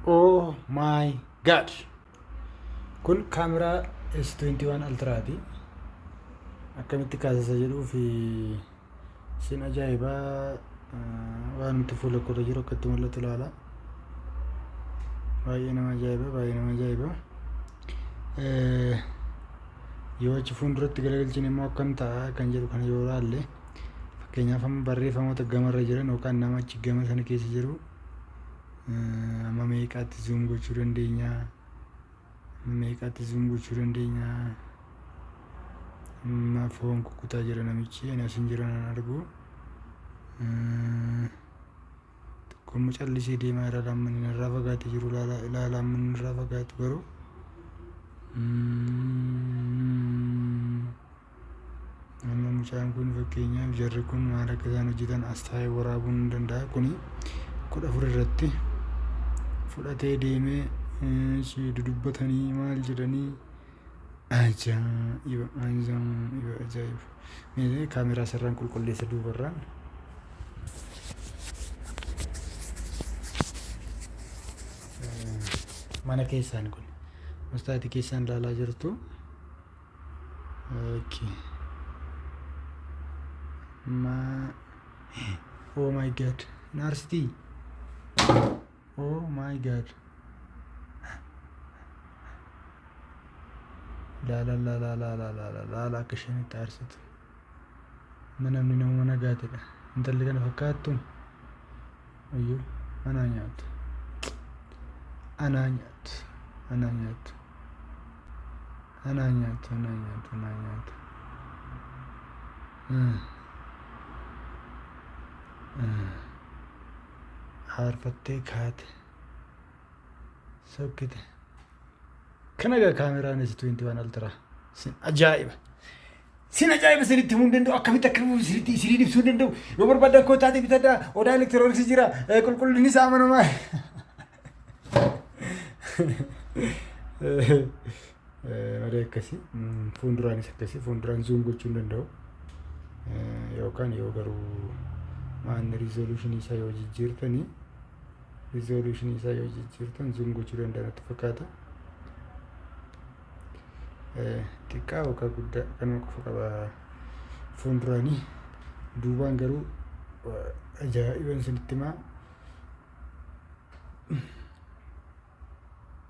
Oh my god! Kun kaameraa S21 Ultraati. Akkamitti kaasisa jedhuu fi sin ajaa'ibaa waan nuti fuula koorra jiru akkatti mul'atu ilaala. Baay'ee nama ajaa'iba, baay'ee nama ajaa'iba. Yoo achi fuulduratti galagalchine immoo akkam ta'a kan jedhu kana yoo ilaalle, fakkeenyaaf amma barreeffamoota gamarra jiran yookaan nama achi gama sana keessa jiru amma meeqaatti zoom gochuu dandeenya? Amma meeqaatti zoom gochuu dandeenya? Amma foon kukkutaa jira namichi, ani asin jira nan argu. Tokko immoo callisee deemaa jira, amma inni irraa fagaatee jiru ilaala ilaala, amma inni irraa fagaatu garuu. Amma mucaan kun, fakkeenyaaf jarri kun maal akka isaan hojjetan as taa'ee waraabuun ni danda'a. Kuni 14 irratti fudhatee deemee dudubbatanii maal jedhanii, ajaa'iba, ajaa'iba, ajaa'iba. Mee kaameraa sirraan qulqulleessa duubarraan. Mana keessaan kun mastaatii keessaan ilaalaa jirtu. Okay. Ma Oh my god. Naarsitii. Oh my god. Laala laala laala laala laala, akka isheen itti aarsitu. Amma namni nama nagaatidha. Intalli kana fakkaattu. Ayyoo, anaa nyaatu. Anaa nyaatu. Anaa nyaatu. Anaa nyaatu. Anaa nyaatu. Anaa nyaatu. Aarfattee kaate. Sokkite. Kana egaa kaameraan S21 Ultra. Sin ajaa'iba. Sin ajaa'iba, isinitti himuu hin danda'u. Akkamitti akka isinitti isiniin ibsuu hin danda'u. Yoo barbaadan kootaatee bitadhaa. Odaa elektirooniksii jira. Qulqullinni isaa amanamaa. Malee akkasii. Fuulduraanis akkasii. Fuulduraan zoom gochuu hin danda'u. Yookaan yoo garuu maanni rizooluushinii isaa yoo jijjiirtanii, rizooluushinii isaa yoo jijjiirtan zoom gochuu danda'a natti fakkaata. Xiqqaa yookaan guddaa kanuma qofa qaba fuulduraanii. Duubaan garuu ajaa'iban isinitti himaa.